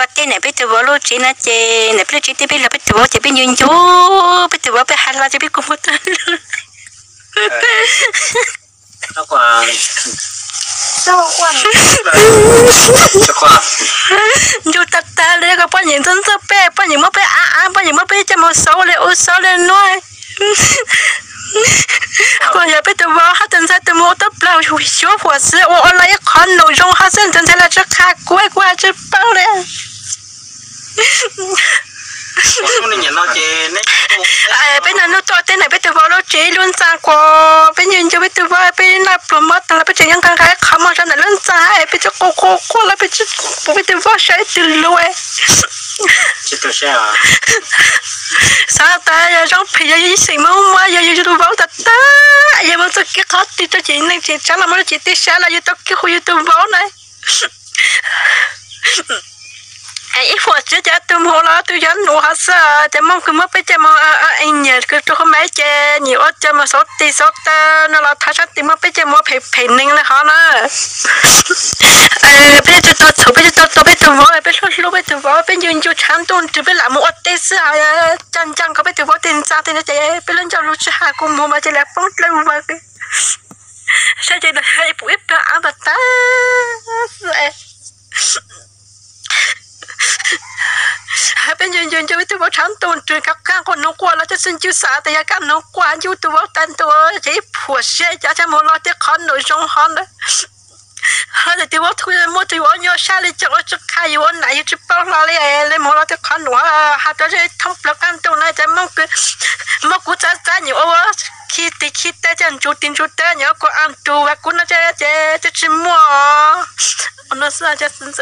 Tej niam peb tus vauv lub tsev no ces niam peb lub tsev tej peb los peb tus vauv ces peb ncu ncu peb tus vauv, peb hais los ces peb kua muag tag lawm. Ncu tag tag li, kom poj niam ntxub ntxub peb, poj niam muab peb av av, poj niam muab peb coj mus xauv li ub xauv li no. Kuv yog peb tus vauv hab tus ntxhais tus mus ua tau plaub xyuav huam xwb, ua ua los ib qho num zoo hov xwb, tus ntxhais los tsis qha kuv, kuv hais tsis paub li. Peb naj nub tuaj teb na peb tus vauv lub tsev lub ntxa kuas peb ncu ncu peb tus vauv, peb noj pluas mov tag los peb tseem yuav nqa nqa ib qho mov rau ntawm lub ntxa, peb tsis quaj quaj quaj los peb tsis pub peb tus vauv saib ib tug lus. Xav tas yog zoo phem yog yus ib xeem Hmoob muab yog yus tus vauv tag tag, yog muaj txoj kev qhov twg rau ces neeg tseem tshav los muaj tsev teb sab los yus tau kev hu yus tus vauv na. Ib huam tsiab cov tus mus los tus yuav num hov xwb, cov Hmoob kws muab peb coj mus nyiam kws rau hauv Maiv ces nyiam ua coj mus xauv tes xauv taw no los thov sab tes muab peb coj mus phem phem neeg na hov na. Peb tsis tau txhum, peb tsis tau tua peb tus vauv, peb hlub hlub peb tus vauv, peb ncu ncu tshav ntuj nrws peb lam mus ua teb xwb, coj nco nkaus peb tus vauv tej ntxa tej no ces peb lub ncauj lus tsis hais kuv mus mas ces lam poob dlawb vawg. Saib ces pum ib pliag av tag tag xwb. Peb ncu ncu ncu peb tus vauv tshav ntuj nrws, kab kab quaj nug quaj los cov xwb ncu xav tas yog kab nug quaj ncu tus vauv tag ntua ces ib phuam siab cov tsab mus los tej qhov num zoo hov ntawd. Hos tus vauv muab tus vauv nyuaj sab li cas ua tsis qha yus ua nam yus tsis paub hlo li, li mus los tej qhov num hos has rau zej thoob plaws qab ntuj na cov Hmoob kws muab kuv txav txav nyiam ua khi tis khi taw coj ntsuv tis ntsuv taw nyiam ua kuv a nrus vas kuv no ces twb tsis muaj no xwb.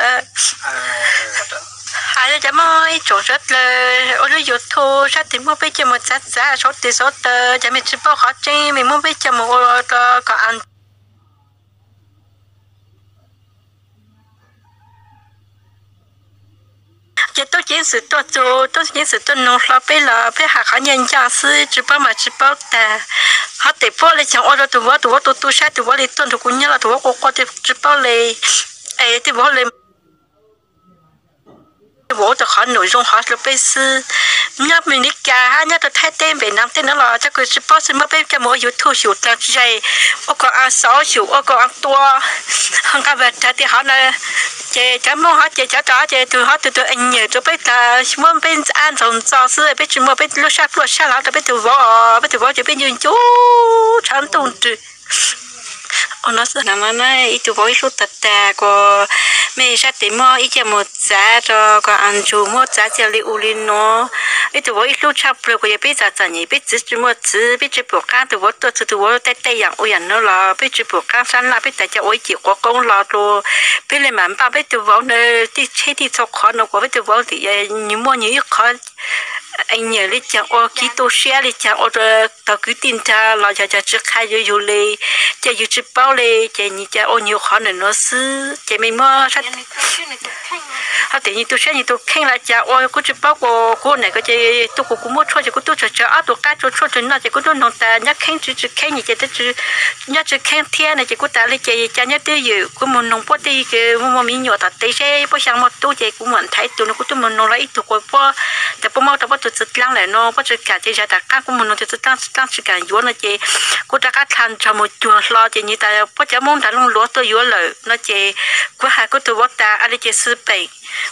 Hais cov Hmoob ib tsoom sawv dlawg ua lub YouTube sab tes muab peb coj mus txav txav xauv tes xauv taw ces mej tsis paub qhov tseeb mej muab peb coj mus ua kom a Ces tub ceev xwm tuaj txug, tub ceev xwm tuaj nug hlo peb los peb hais qhov ncaj ncaj xwb, tsis paub mas tsis paub tag. Hov tes puab li caag ua rau tus vauv, tus vauv tu tu sab, tus vauv li tuaj nrug kuv nyob los tus vauv quaj quaj tsis paub li. Es tus vauv li ua tau qhov num zoo hov rau peb xwb. Nyob Amelikas hab nyob rau Thaib teb npem nam teb no los cov kws tsis paub xwb muab peb coj mus ua YouTube xyum taag zais, ua kom a xauv xyum, ua kom a tua, ho nqa vas rag tej hov na. Ces cov Hmoob hov ces cov rov ces tus hov tus tus nyam rau peb tas muab peb ntxa ntxaug ntxo xwb, peb tsis muaj peb lub sab pluaj sab lov rau peb tus vauv, peb tus vauv ces peb ncu ncu tshav ntuj nrws. Ua no xwb na, ib tug vauv ib hlub tag tag kuas mej sab tes muab ib coj mus txav rau kom a ntsug muab txav txia li u li nuav. Ib tug vauv ib hlub tshaj plawg kuas yog peb txom txom nyem, peb txiv tsis muaj txiv, peb tsis pum qaab tus vauv tuaj txug tus vauv tej tej yaam ua yaam nuav los peb tsis pum qaab sab laj, peb tas cov ua ib cim quav qoob los rua peb le maam npaj peb tug vauv na, tej tsheb tej txhua qhov no kuas peb tug vauv ntxim yog nws muaj nws ib qhov nyam li caag ua kiv tu siab li caag ua rua tog kwv tij nrag los yog cov tsis qha yuav yug li, ces yug tsis paub li ces nws ca ua nws qhov ntawm nuav xwb ces mej muab sab Ho tias nws tu siab nws tus kheej los cas ua kuv tsis paub, kuv kuv ua nam ko ces tub kuv kuv muab tshuaj ces kuv tub tsawg tsawg ob tug qab tsua tshuaj tsawg noj ces kuv tub noog tas nyob kheej tsis tsis kheej nws ces nyob tsis kheej thiab no ces kuv tas li ces cas nyob twj ywm kuv mus noog puab tej muaj muaj me nyuam tom teb seb puab xyaa muaj tub ces kuv mam nthaiv tus no kuv tub mus noog los ib tug kuas puab tas puab muab rau puab tus txiv dlaab lawm no puab tsis kam ces zag tas qaab kuv mus noog tus txiv dlaab tsis kam yuav no ces kuv rov qab dlha nrog mus cuag hlo ces nws tas puab cov Moob nrag looj luav tuaj yuav lawm no ces kuv has kuv tus vauv tas a li ces xwb peem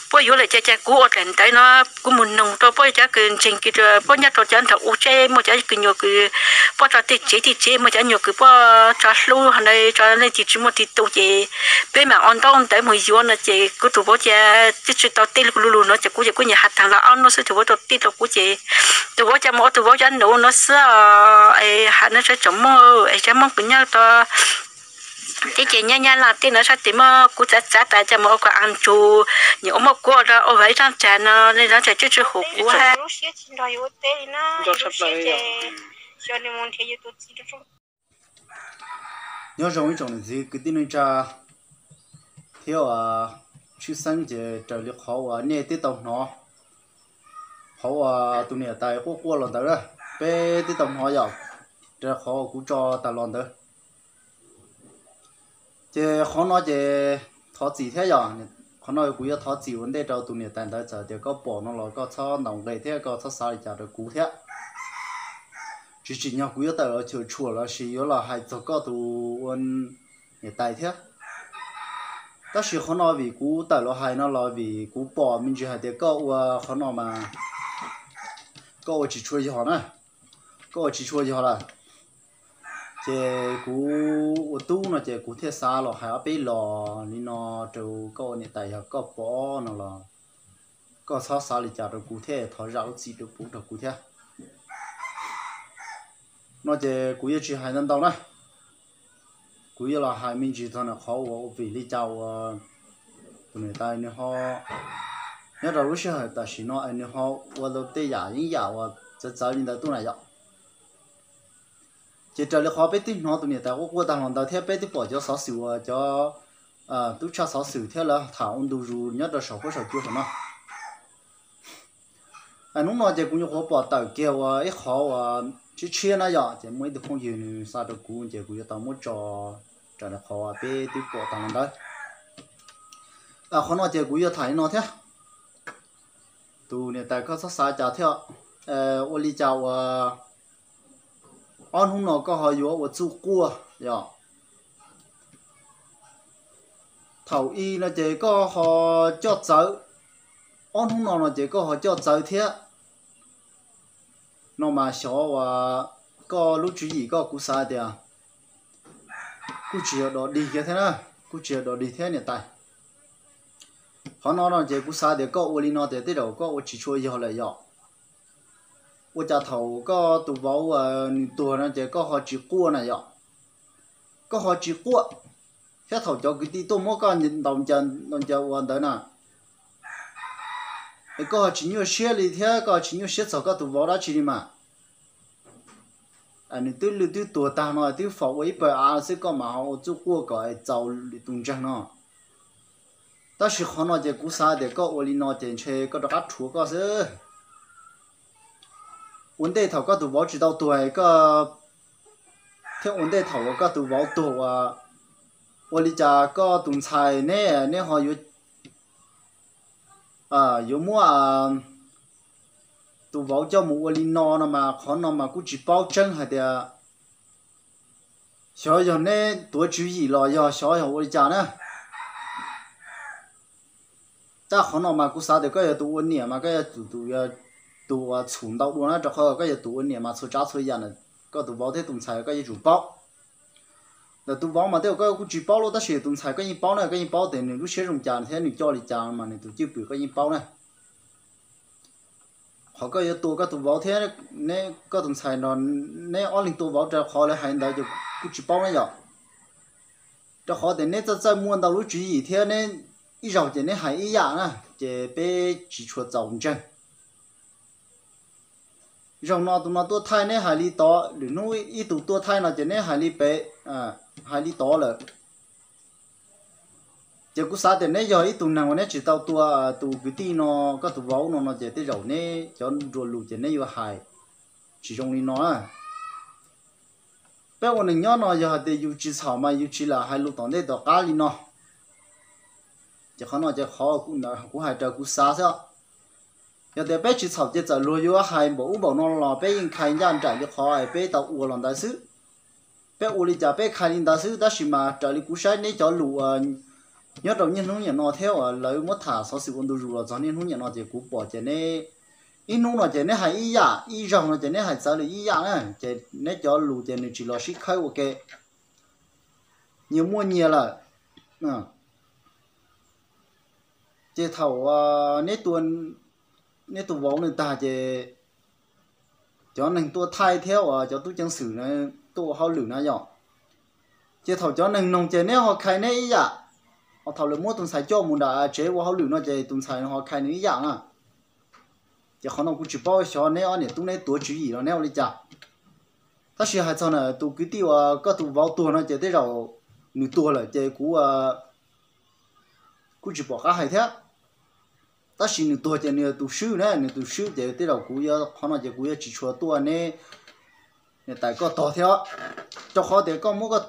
puab yuav lawm ces cas kuv ua dlaim ntawv no kuv mus noog rau puab cov kws ntseeg kws puab nyob rau cov nrag u seb muaj cov kws nyuam kws puab tso tej tsev tej tsev muaj cov nyuam kws puab tso hlub ho na tso leej twg tsis muaj tig tu ces peb mam ua ntaub ntawv mus yuav no ces kuv tus vauv cia twb tsis tau teb lu lu no ces kuv ces kuv nyuam has taag los ob hnub xwb tus vauv tau teb rau kuv ces tus vauv cia mus ua tus vauv cov num no xwb. Es has no sawv tsoom Moob es cov Moob kws nyob rau teb ces nyob Nyab Laj teb no sab tes muab kuv txav txav tas cia mus ua kom a ntsug, nws ua muab kuv ua rau ua vas ib zaaj tsag no, ib zaaj tsag twb tsis hum kuv hab. Nyob zoo ib tsoom niam txiv kwv tij neej tsa thiab tshwj xeeb ces raws li qhov uas nej twb tau hnov, qhov uas tus niam tais quaj quaj los ntawd, peb twb tau hnov yom, raws qhov uas kuv tso tas los ntawd. Ces qhov no ces thov txim thiab yom, Qhov no kuv yuav thov txim ua ntej rau tus niam tais ntawd, txawm tias koj pom no los koj txhob ntaus nqe thiab koj txhob xav li cas rau kuv thiab. Tsis tsim nyog kuv yuav tawm los cuam tshuam los sis yuav los hais txog koj tus ua niam tais thiab. Tab sis qhov no vim kuv tawm los hais no los vim kuv pom me ntsis hais tias koj ua qhov no mas koj ua tsis tshua yog na, koj ua tsis tshua yog lawm. Ces kuv ua tub no ces kuv thiaj xav los hais ob peb los li no rau koj ua niam tais, yog koj pom no los koj txhob xav li cas rau kuv thiab thov zam lub txim rau pub rau kuv thiab. No ces kuv yuav tsis hais ntau ntau na, kuv yuav los hais me ntsis txog ntawm qhov uas ua vim li cas uas tus niam tais nws ho nyob rau lub sij hawm tam sim no es nws ho ua tau tej yam yeeb yam uas txawv txawv li ntawd tuaj na yom. Ces raws li qhov peb twb hnov tus niam tais quaj quaj tag los ntawd thiab peb twb pom cov xov xwm uas cov tub tshaj xov xwm thiab lawv tham ua ntu zus nyob rau saum huab saum cua saum no. Hnub no ces kuv nyuam qhuav pom tawm kiag ua ib qhov uas tshiab tshiab na yom, ces muaj ib tug phooj ywg nws xa rau kuv ces kuv yuav tau muab tso raws li qhov peb twb pom tag los ntawd. Qhov no ces kuv yuav tham li no thiab. Tus niam tais koj txhob xav cas thiab, ua li cas uas ob hnub no koj ho yuav ua txuj quaj yom. Thaum ub no ces koj ho coj txawv, ob hnub no no ces koj ho coj txawv thiab. No mas xyov uas koj lub tswv yim koj kuv xav tias kuj tsis yog dog dig kiag thiab na, kuj tsis yog dog dig thiab niam tais. Qhov no no ces kuv xav tias koj ua li no tias tej zaum koj ua tsis tshua yog lawm yom. Ua cas thaum koj tus vauv nws tuag no ces koj ho tsis quaj na yom. Koj ho tsis quaj, thiab thaum cov kwv tij tuaj muab koj ntaus ncaws ntaus ncaws ua ntawd na, es koj ho tsis nyuaj siab li thiab koj ho tsis nyuaj siab txog koj tus vauv dab tsi li mas. Nws twb lwj twb tuag tag no twb faus ua ib pawg av xwb koj mas ho ua txuj quaj kom es txaus lwm tus ntseeg no. Tab sis qhov no ces kuv xav tias koj ua li no ces ntshe koj rov qab rhuav koj xwb. Ua ntej thaum koj tus vauv tsis tau tuag, thiab ua ntej thaum uas koj tus vauv tuag uas, ua li cas koj tus ntxhais neb, neb ho yuav, yuav muab tus vauv coj mus ua li no no mas qhov no mas kuj tsis paub tseeb hais tias xyov yog neb tuav tswv yim los yog xyov yog ua li cas na. Tab qhov no mas kuv xav tias koj yog tus ua niam mas koj yog tus, tus uas txhum ntau dua na, rau qhov koj yog tus ua niam mas txhua tsav txhua yam ntawm koj tus vauv thiab tus ntxhais koj yeej tsum paub. Ntawm tus vauv mas tej zaum koj kuj tsis paub lawm tab sis tus ntxhais koj yeej paub na, koj yeej paub tias nws lub siab zoo cas thiab nws coj li cas mas nws tus cwj pwm koj yeej paub na. Qhov koj yuav tua koj tus vauv thiab neb, koj tus ntxhais nrog neb ob leeg tua vauv rau qhov lawv hais ntawd ces kuj tsis paub na yom. Rau qhov tias neb txawj txawj muaj ntau lub tswv yim thiab neb ib zaug ces neb hais ib yam na, ces peb tsis tshua txaus ntseeg. Zaum no tus no tuaj thaij neb hais li tod, lwm hnub ib tug tuaj thaij no ces neb hais li pem, hais li tod lawm. Ces kuv xav tias neb yog ib tug neeg uas neb tsis tau tua tus kwv tij no, koj tus vauv no no ces tej zaum neb cov nrua lus ces neb yuav hais tsis zoo li no na. Peb ua neeg nyob no yog hais tias yus tsis txhaum mas yus tsis lam hais lus tom ntej tom qab li no. Ces qhov no ces qhov kuv hais raws kuv xav xwb. Yog tias peb tsis txhaum ces txawm luag yuav hais npaum ub npaum no los peb yeej khai ncaj nraim li qhov peb tau ua los ntawd xwb. Peb ua li cas peb khai li ntawd xwb, tab sis mas raws li kuv saib neb cov lus uas nyob rau niaj hnub niam no thiab uas lawv muab tham xov xwm ua ntu zus los txog niaj hnub niam no ces kuv pom ces neb ib hnub no ces neb hais ib yam, ib zaug no ces neb hais txawv lawm ib yam na, ces neb cov lus ces nws tsis los sib khawb ua ke, nyias muaj nyias lawm. Ces thaum neb tua neb tus vauv nws tag ces cov neeg tuaj thaij thiab uas cov tub ceev xwm tuaj ua hauj lwm na yom, ces thaum cov neeg noog ces neb ho khai neb ib yam, ho thaum lawv muab tus ntxhais coj mus nram tsev ua hauj lwm no ces tus ntxhais ho khai nws ib yam na. Ces qhov no kuv tsis paub xyov neb ob niam tub neb tuav tswv yim los neb ua li cas. Tab sis hais txog na tus kwv tij uas koj tus vauv tuag no ces tej zaum nws tuag lawm ces kuv kuj tsis pom qab hais thiab. Tab sis nws tuag ces nws yog tus swb na, nws tus swb ces tej zaum kuv yuav, qhov no ces kuv yuav tsis tshua tuaj neb niam tais koj tog thiab, rau qhov tias koj muab koj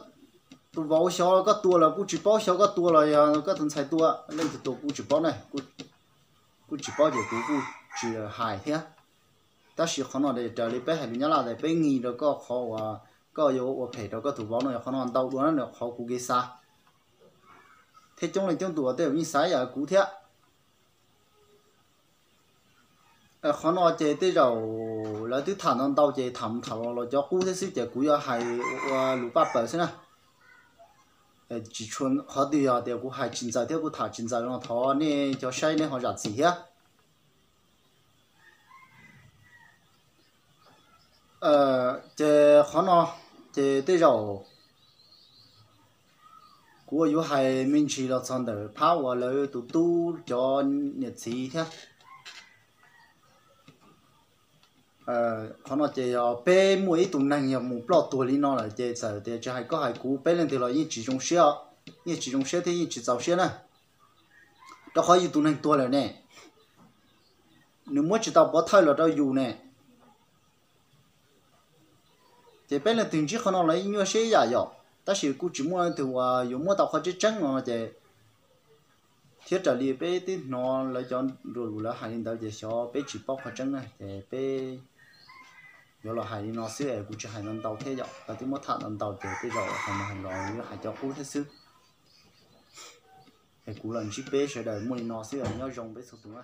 Tus vauv xyov koj tua los kuj tsis paub, xyov koj tua los yog koj tus ntxhais tua, leej twg tua kuj tsis paub na, kuj tsis paub ces kuv kuj tsis hais thiab. Tab sis qhov no raws li peb hais lus Nyab Laj tias peb nghi rau koj qhov uas koj yuav ua phem rau koj tus vauv no, yog qhov no ntau dua na, qhov kuv kev xav thiab coob leej coob tus uas tej zaum yeej xav ib yam kuv thiab. Qhov no ces tej zaum lawv twb tham ntau ntau ces tham mus tham los los cov qub thiab xwb ces kuv yuav hais ua lus paj paws xwb na. Tsis tshua, qhov twg yog tias kuv hais tsis ntxaws thiab kuv tham tsis ntxaws no thov nej cov saib nej ho zam txim thiab. Ces qhov no ces tej zaum kuv yuav hais me ntsis los txog ntawm phab uas lawv tus tub cov niam txiv thiab. Qhov no ces yog peb muaj ib tug neeg yog mus ploj tuag li no lawm ces txawm tias tsis hais koj hais kuv, peb leej twg los yeej tsis zoo siab, yeej tsis zoo siab thiab yeej tsis txaus siab na. Rau qhov yus tus neeg tuag lawm ne, nws muab tsis tau pov thawj los rau yus ne. Ces peb leej twg ntsib qhov no los yeej nyuaj siab ib yam yom, tab sis kuj tsis muaj leej twg uas yuav muab tau qhov tseeb tseeb no ces, thiab raws li peb twb hnov lawv cov nruas lus lawv hais li ntawd ces xyov, peb tsis paub qhov tseeb na ces peb yuav los hais li no xwb es kuv tsis hais ntau ntau thiab yom, lawv twb muab tham ntau ntau ces tej zaum qhov no hais los yuav hais cov qub thiab xwb. Es kuv los ntsib peb sawv daws muaj li no xwb, nyob zoo peb txhua tus na.